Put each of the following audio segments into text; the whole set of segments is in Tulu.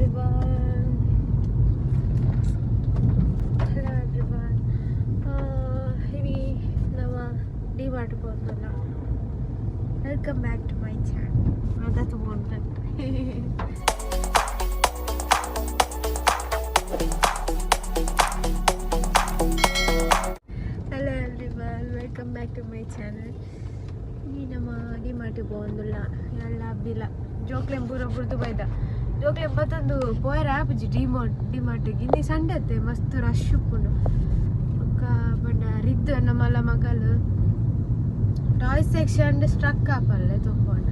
Everyone. Hello everyone. ಇವಿ ನಮ್ಮ ಡಿ ಮಾರ್ಟ್ ಹೋದಲ್ಲ. Welcome back to my channel. ಅದ ತಗೊಂಡು. Hello everyone, welcome back to my channel. ಈ ನಮ್ಮ ಡಿ ಮಾರ್ಟಿಗೆ ಪೋವೊಂದುಲ್ಲ ಎಲ್ಲ ಅಬ್ಬಿಲ್ಲ ಜೋಕ್ಲೆಂ ಪೂರ ಬುರ್ದು ಬೈದ ಜೋಕ್ಲೆಂ ಬತ್ತೊಂದು ಪೋಯರ ಆಪುಜಿ ಡಿ ಮಾರ್ಟ್ ಡಿ ಮಾರ್ಟಿಗೆ. ಇನ್ನಿ ಸಂಡೆ ಅತ್ತೆ, ಮಸ್ತ್ ರಶ್ ಉಪ್ಪುಂಡು. ಬೊಕ್ಕ ಪಂಡ ರಿದ್ದು ನಮ್ಮ ಮಗಲು ಟಾಯ್ ಸೆಕ್ಷನ್ ಸ್ಟ್ರಕ್ ಆಪಲ್ಲೆ ತೂಪೊಂಡ.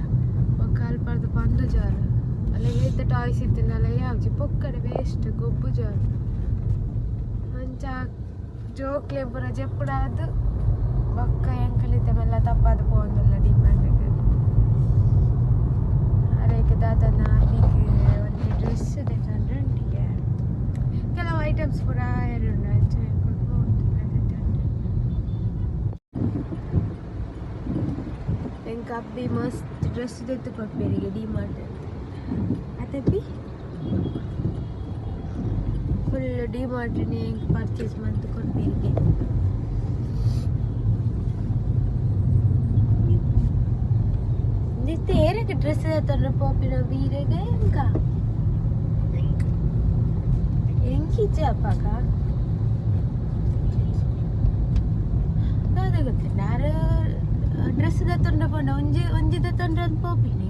ಬೊಕ್ಕ ಅಲ್ಪರ್ದು ಪಂದು ಜಾರು ಅಲ್ಲ ಏತ್ ಟಾಯ್ಸ್ ಇತ್ತಿನಲ್ಲ ಯಾವ್ಜಿ ಪೊಕ್ಕಡೆ ವೇಸ್ಟ್ ಗೊಬ್ಬು ಜಾರು. ಅಂಚ ಜೋಕ್ಲೆ ಪೂರ ಜೆಪ್ಪುಡಾದ್ ಬೊಕ್ಕ ಎಂಕಲಿತ್ತೆ ಮೆಲ್ಲ ತಪ್ಪಾದ್ ಪೋವೊಂದುಲ್ಲ ಡಿ ಮಾರ್ಟಿಗ್. ಅರೆಗ್ ದಾದನ ಅಬ್ಬಿಗ್ ಒಂಜಿ ಡ್ರೆಸ್ ದೆತೊಂಡ್ರೆ ಉಂಡಿಗೆ, ಕೆಲವು ಐಟಮ್ಸ್ ಪೂರ ಆಯೆರೆ ಉಂಡು. ಅಂಚ ಎಂಕುಲು ಪೋವೊಂದುಲ್ಲ ದೆತೊಂಡ್ರೆ. ಎಂಕ್ ಅಬ್ಬಿ ಮಸ್ತ್ ಡ್ರೆಸ್ ದೆತ್ತ್ ಕೊರ್ಪೆರಿಗೆ ಡಿ ಮಾರ್ಟ್ ಅತ್ತಬ್ಬಿ. ಫುಲ್ ಡಿ ಮಾರ್ಟ್ ಎಂಕ್ ಪರ್ಚೇಸ್ ಮಂತ್ ಕೊರ್ಪೆರಿಗೆ. ನಿತ್ತೆ ಏರೆಗ್ ಡ್ರೆಸ್ ದೆತೊಂಡ್ರೆ ಪೋಪಿನ ಬೀರೆಗ ಎಂಕ ಎಂಕಿಜ್ಜಿ ಅಪ್ಪಗ ದಾದ ಗೊತ್ತಿಲ್ಲ. ಆರ್ ಡ್ರೆಸ್ ದೆತೊಂಡ್ರೆ ಪೋಂಡ ಒಂಜಿ ಒಂಜಿ ದೆತೊಂಡ್ರೆ ಅಂದ್ ಪೋಪಿನಿ,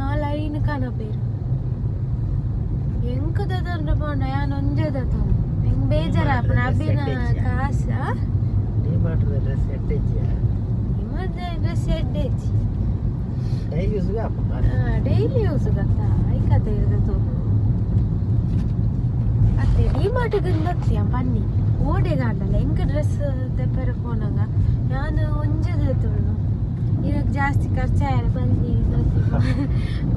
ನಾಲ್ ಐನ್ ಕನಪೇರು. ಎಂಕ್ ದೆತೊಂಡ್ರೆ ಪೋಂಡ ಯಾನ್ ಒಂಜೆ ದೆತೊಂದು, ಎಂಕ್ ಬೇಜಾರಾಪುಂಡು ಅಬ್ಬಿನ ಕಾಸ. ಡ್ರೆಸ್ ಎಡ್ಡೆಜ್ಜಿಯಾ? ನಿಮ್ಮದ ಡ್ರೆಸ್ ಎಡ್ಡೆ ಇಜ್ಜಿ. ಡೈಲಿ ಯೂಸ್ಗೆ ಆಪುಂಡು. ಡೈಲಿ ಯೂಸ್ ಗೊತ್ತಾ ಐಕತೆ ತೋನು ಅತ್ತೆ. ಡಿ ಮಾರ್ಟಿಗೆ ಗೊತ್ತಿಯ ಬನ್ನಿ ಓಡೆಗಾಂಡಲ್ಲ ಎಂಕ್ ಡ್ರೆಸ್ ದೆಪ್ಪರೆ ಪೋನಗ ಯಾನ್ ಒಂಜೆ ದೆತೊಂಡು, ಇರಕ್ ಜಾಸ್ತಿ ಖರ್ಚಾಯರ ಬನ್ನಿ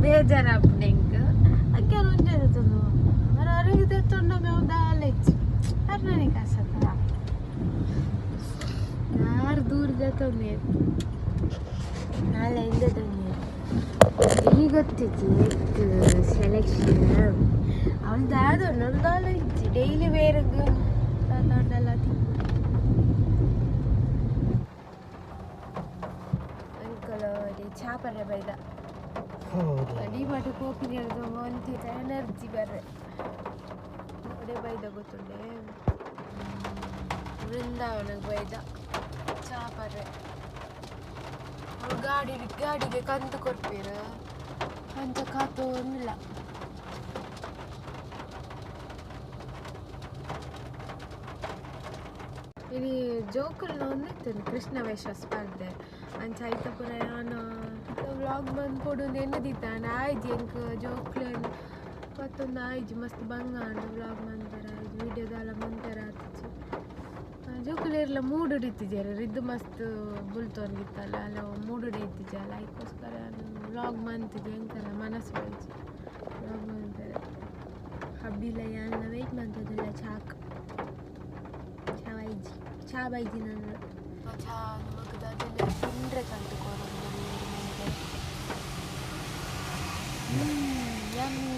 ಬೇಜಾರಾಪುಂಡು ಎಂಕ್. ಅಕ್ಕೆ ಒಂಜೆ ದೆತೊಂದು ಅರ ಅರೆಗ್ ದೆತೊಂಡಗ ದಾಲ ಇಜ್ಜಿ. ಅರ್ನನೆ ಕಾಸತ್ತ ಯಾರು ದೂರ ದೆತೊಂಡೆ ನಾಳೆ ಇಂದ ತೊಂದೆ. ಈ ಗೊತ್ತಿಜ್ಜಿ ಸೆಲೆಕ್ಷನ್ ಅವಳು ದಾದ ದಾಲ ಇಜ್ಜಿ. ಡೈಲಿ ವೇರ್ಗ್ ದಾದಾಂಡಲ ತಿಂಕು. ಅಂಕಲ್ ಚಾ ಪರ್ರೆ ಬೈದ. ಹೌದು. ಡಿ ಮಾರ್ಟ್ ಪೋಪಿನಿ ಒಂತಿ ಎನರ್ಜಿ ಬರ್ರೆ ಒಡೆ ಬೈದ ಗೊತ್ತುಂಡೆ. ವೃಂದಾವನಕ್ಕೆ ಬೈದ ಚಾ ಪರ್ರೆ. ಅವ್ರು ಗಾಡಿ ಗಾಡಿಗೆ ಕಂತು ಕೊರ್ಪೇರು ಅಂಚ ಕಾತೊಂದಿಲ್ಲ. ಇನಿ ಜೋಕುಲ್ನ ಒಂದಿತ್ತು ಕೃಷ್ಣ ವೇಷ ಸ್ಪರ್ಧೆ. ಅಂಚ ಐತ ಪೂರ ಯಾನ್ ವ್ಲಾಗ್ ಮನ್ಪೊಡು ಎನ್ನುದಿತ್ತ, ಆಂಡ ಆಯ್ಜಿ. ಎಂಕ್ ಜೋಕ್ಲೆನ್ ಪತ್ತೊಂದು ಆಯ್ಜಿ, ಮಸ್ತ್ ಬಂಗ ಆಂಡ್. ವ್ಲಾಗ್ ಮಂತರ ಆಯ್ಜಿ, ವೀಡಿಯೋ ದಾಲ ಮಂತರ ಆತಿಜಿ. ಜೋಕುಲು ಏರ್ಲ ಮೂಡುಡು ಇತ್ತಿಜೆರ್. ರಿದ್ದು ಮಸ್ತ್ ಬುಲ್ತೊಂದಿತ್ತಲ್ಲ, ಅಲ್ಲ ಮೂಡುಡೆ ಇತ್ತಿಜಲ್ಲ. ಐಕೋಸ್ಕರ ವ್ಲಾಗ್ ಮಂತಿಜಿ. ಎಂಕಲ ಮನಸ್ಸು ಬೈಜಿ ವ್ಲಾಗ್ ಮಂತಾರೆ. ಹಬ್ಬಿಲ್ಲ ಯಾನ್ಲ ವೇಟ್ ಮಂತೊಂದುಲ್ಲ ಚಾಕ್. ಚಾ ಬೈಜಿ, ಚಾ ಬೈಜಿ ನಾನು ಚಾ ನಮಕ್ ದಾದನೆ ತಿಂಡ್ರೆ ಕಂತು ಕೊರೊಂದು. ಯಮ್ಮಿ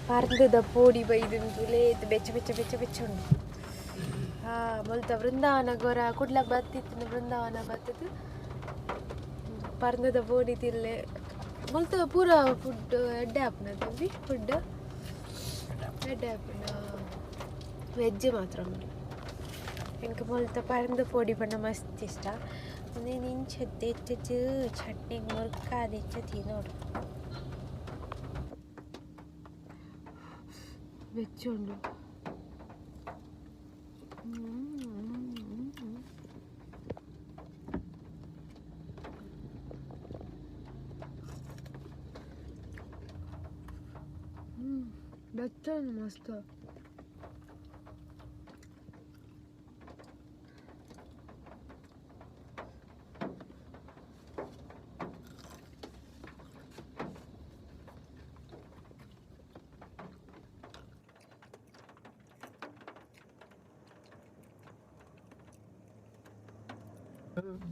ಪರ್ಂದದ ಪೋಡಿ ಬೈದುಂತು ಲೇತ್ ಬೆಚ್ಚ ಬೆಚ್ಚ ಬೆಚ್ಚ ಬೆಚ್ಚ ಉಂಡು. ಹಾ ಮುಲ್ತ ವೃಂದಾವನ ಗೊರ ಕುಡ್ಲಕ್ ಬತ್ತಿತ್ತಿನ ವೃಂದಾವನ ಬತ್ತದು ಪರ್ಂದದ ಪೋಡಿ ತಿಲ್ಲೆ. ಮುಲ್ತ ಪೂರ ಫುಡ್ ಎಡ್ಡೆ ಆಪುನ ತಂಬಿ, ಫುಡ್ ಎಡ್ಡೆ ಆಪುನ, ವೆಜ್ ಮಾತ್ರ. ಎಂಕ್ ಮುಲ್ತ ಪರ್ಂದ್ ಪೋಡಿ ಪಂಡ ಮಸ್ತ್ ಇಷ್ಟ. ಉಂದೆನ್ ಇಂಚ ದೆತ್ತ್‌ದ್ ಚಟ್ನಿ ಮುರ್ಕಾದ್ ಇಂಚ ತಿನೊಡು. ಬೆಚ್ಚ ಉಂಡು. ಬೆಚ್ಚ ಉಂಡು ಮಸ್ತ್.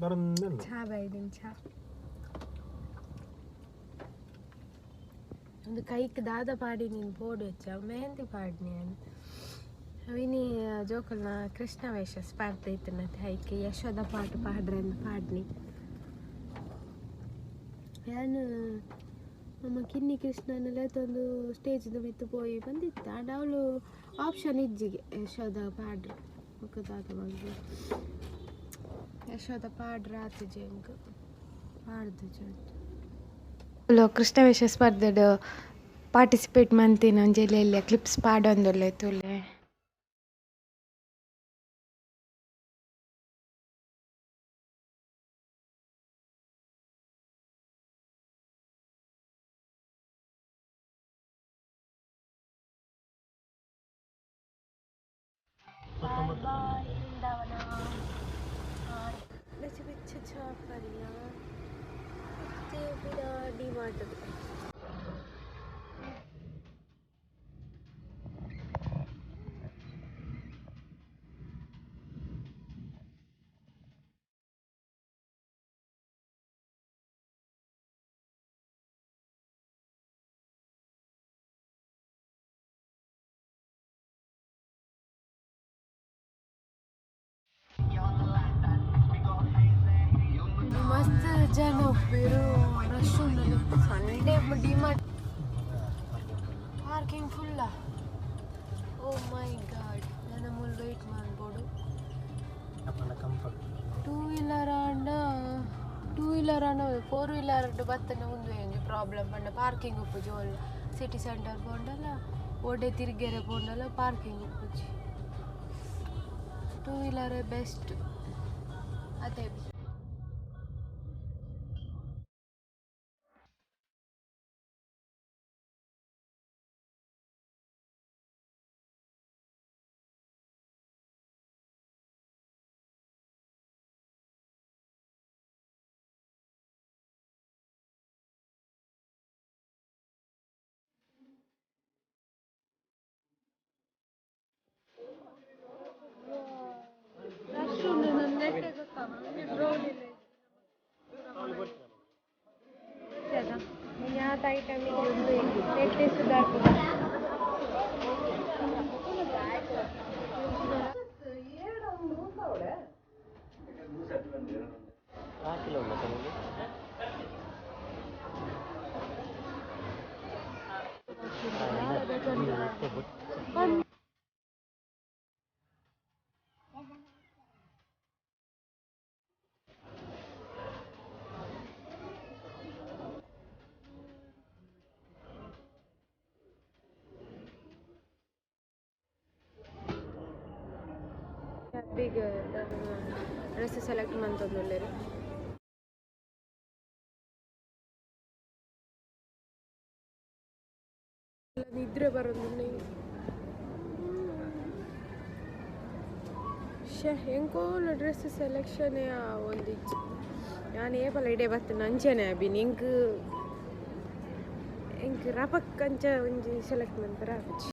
ಬರಂದಿಲ್ಲ. ಚಾ ಬೈದಿನ ಚಾ. ಒಂದು ಕೈಕ್ ದಾದ ಪಾಡಿ ನೀನು ಪೋಡು ಹೆಚ್ಚ ಮೆಹಂದಿ ಪಾಡಿನಿ ಅವಿನಿ ಜೋಕುಲ್ನ ಕೃಷ್ಣ ವೇಷ ಸ್ಪರ್ಧೆ ಇತ್ತು ಹೈಕ್ ಯಶೋದ ಪಾಠ ಪಾಡ್ರೆ ಪಾಡ್ನಿ ಯಾನು ನಮ್ಮ ಕಿನ್ನಿ ಕೃಷ್ಣನೆಲ್ಲ ತಂದು ಸ್ಟೇಜ್ದ ಮಿತ್ತು ಪೋಯಿ ಬಂದಿತ್ತು. ಆಂಡ ಅವಳು ಆಪ್ಷನ್ ಇಜ್ಜಿಗೆ ಯಶೋದ ಪಾಡ್ರೆ ಮುಖದಾದ ಬಂದು ಯಶೋದ ಪಾಡ್ರೆ ಆತು ಜಂಗ್ ಪಾಡ್ದು ಜಂಗ್ ಕೃಷ್ಣ ವೇಷ ಸ್ಪರ್ಧೆಡ್ ಪಾರ್ಟಿಸಿಪೇಟ್ ಮಂತಿನ ಒಂಜಿ ಎಲ್ಯ ಕ್ಲಿಪ್ಸ್ ಪಾಡೊಂದುಲ್ಲೆ ತೂಲೆ. ಬಾಯ್ ವೃಂದಾವನ. ಬೆಚ್ಚ ಬೆಚ್ಚ ಚಾಪರಿಯ ಪಿರ ಡಿ ಮಾರ್ಟ್. ಮಸ್ತ್ ಜನ ಉಪ್ಪೇರು ರಶ್ ಉಂಡಲ್ಲ ಸಂಡೇ ಡಿ ಮಾರ್ಟ್ ಪಾರ್ಕಿಂಗ್ ಫುಲ್ಲ. ಓ ಮೈ ಗಾಡ್ ನನ್ನ ಮೂಲ ವೆಯ್ಟ್ ಮಾಡ್ಬೋದು. ಟೂ ವೀಲರ್ ಆಂಡ ಟೂ ವೀಲರ್ ಆಂಡ ಫೋರ್ ವೀಲರ್ ಬತ್ತನೆ ಉಂದು ಒಂಜಿ ಪ್ರಾಬ್ಲಮ್ ಪಂಡ ಪಾರ್ಕಿಂಗ್ ಉಪ್ಪುಜಿ ಓಲ್ ಸಿಟಿ ಸೆಂಟರ್ ಪೋಂಡಲ ಓಡೆ ತಿರ್ಗೆರೆ ಪೋಂಡಲ ಪಾರ್ಕಿಂಗ್ ಉಪ್ಪುಜಿ. ಟೂ ವೀಲರ್ ಬೆಸ್ಟ್ ಅದೇ. ರಶ್ ಉಂಡು ನನ್ನ ನೆಟ್ಟೆ ಯಾತ ಐಟಮ್ ಉಂಡು ನೆಟ್ಟೆ ಸುಧಾರ್ಪುಗ. ಕಿಲೋ ಉಂಟಾ? ಬಿಗ್ ಡ್ರೆಸ್ ಸೆಲೆಕ್ಟ್ ಮಂತೊಂದುಲ್ಲೆರ್. ನಿದ್ರೆ ಬರೋದು ಶೇ ಎಂಕೋಲ ಡ್ರೆಸ್ ಸೆಲೆಕ್ಷನ್ ಒಂದಿಜ್ಜಿ. ಯಾನ್ ಏಪಲ ಇಡೆ ಬತ್ತಿನ ಅಂಚನೆ ಅಬಿನ್ ಎಂಕ್ ಎಂಕ್ ರಪಕ್ ಅಂಚ ಒಂಜಿ ಸೆಲೆಕ್ಟ್ ಮನ್ಪೆರೆ ಆಪುಜಿ.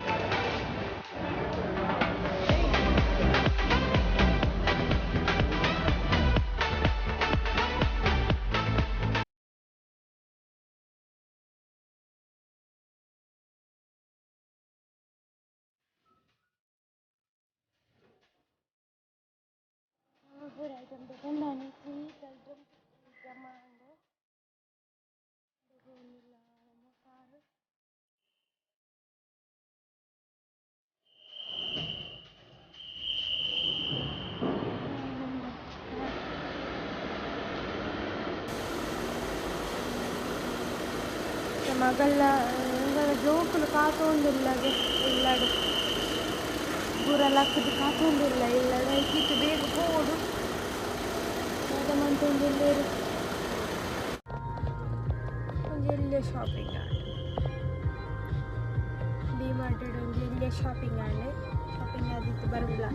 ಐಟಮ್ ತಗೊಂಡಾನೆ ಸ್ವೀಟ್ ಐಟಮ್ ಜಮಾಂಡ್ ಕಾರು. ಮಗಲ್ಲ ಎಂಗಲ ಜೋಕುಲು ಕಾತೊಂದುಲ್ಲಗೆ ಇಲ್ಲಡ್ ಪೂರ ಲಕ್ಕುದು ಕಾತೊಂದುಲ್ಲ ಇಲ್ಲಡ್ ಐಕಿತ್ತು ಬೇಗ ಪೋಡು ದಾದ ಮಂತೊಂದುಲ್ಲೆರ್. ಒಂಜಿ ಎಲ್ಯ ಶಾಪಿಂಗ್ ಆಂಡ್ ಡಿ ಮಾರ್ಟ್ ಒಂಜಿ ಎಲ್ಯ ಶಾಪಿಂಗ್ ಆಂಡ್ ಶಾಪಿಂಗ್ ಆದಿತ್ತು ಬರುಂಬ್ಲ.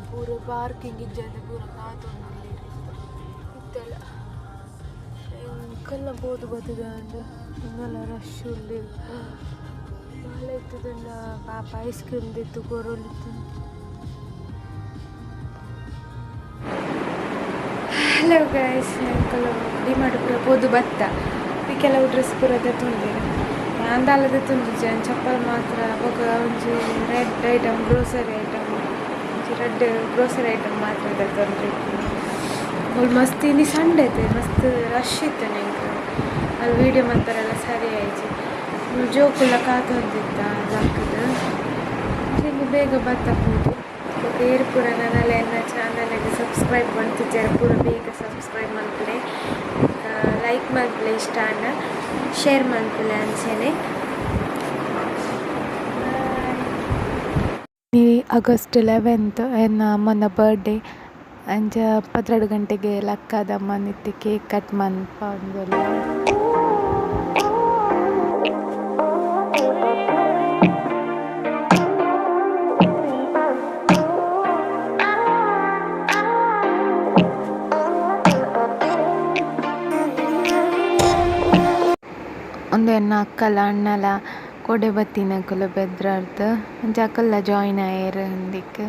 ಪೂರ ಪಾರ್ಕಿಂಗ್ ಇಜ್ಜಂದೆ ಪೂರ ಕಾತೊಂದುಲ್ಲೆರ್ ಇತ್ತೆಲ ಎಂಕಲ್ನ ಪೋದು ಬತ್ತುದಾಂಡ್ ಇಂಗಲ ರಶ್ ಉಲ್ಲೆರ್. ಬಾಲ ಇತ್ತುಂಡ ಪಾಪ ಐಸ್ ಕ್ರೀಮ್ ದಿತ್ತು ಕೊರೊಲಿತ್ತು. ಹಲೋ ಗೈಸ್, ಎಂಕುಲು ಡಿಮಾರ್ಟ್ ಪೂರ ಪೋದು ಬತ್ತ. ಈ ಕೆಲವು ಡ್ರೆಸ್ ಪೂರ ದೆತ್ತೊಂದೆರ್. ಅಂದಾಲದ ತುಂಜಿ ಚಪ್ಪಲ್ ಮಾತ್ರ. ಬೊಕ ಒಂಜಿ red item grocery item, ಒಂಜಿ ರೆಡ್ ಗ್ರೋಸರಿ ಐಟಮ್ ಮಾತ್ರ ದೆತ್ತೊಂಡ್ರೆ. ಮೂಲು ಮಸ್ತ್ ಇನಿ ಸಂಡೆ ಐತೆ, ಮಸ್ತ್ ರಶ್ ಇತ್ತು. ಎಂಕ್ ಅಲ್ಲಿ ವೀಡಿಯೋ ಮಲ್ಪರೆಲ್ಲ ಸರಿ ಆಯ್ಜಿ. ಮೂಲು ಜೋಕುಲ್ಲ ಕಾತೊಂದಿತ್ತ ಲಕ್ಕುದು. ಇನಿ ಬೇಗ ಬತ್ತ ಪೋದು. ಬೊಕ ಏರ್ ಪೂರ ನನಲ ಎನ್ನ ಚಾನಲ್ಗೆ ಸಬ್ಸ್ಕ್ರೈಬ್ ಮಲ್ತಿಜ್ಜೆರ್, ಪೂರ ಬೇಗ ಸಬ್ಸ್ಕ್ರೈಬ್ ಮಲ್ಪುಲೆ, ಲೈಕ್ ಮಲ್ಪುಲೆ, ಇಷ್ಟ ಆಂಡ ಶೇರ್ ಮಲ್ಪುಲೆ ಅಂಚೆನೆ. ಆಗಸ್ಟ್ 11th ಎನ್ನ ಅಮ್ಮನ ಬರ್ಡೇ. ಅಂಚ 12 ಗಂಟೆಗೆ ಲಕ್ಕಾದ್ ಅಮ್ಮನ ಇತ್ತೆ ಕೇಕ್ ಕಟ್ ಮನ್ಪೊಂದುಲ್ಲ. ಉಂದು ಎನ್ನ ಅಕ್ಕಲ ಅಣ್ಣಲ ಕೊಡೆ ಬತ್ತಿನಕುಲು ಬೆದ್ರರ್ದ್. ಅಂಚ ಅಕಲ್ಲ ಜಾಯಿನ್ ಆಯೆರ್ ಉಂದೆಕ್.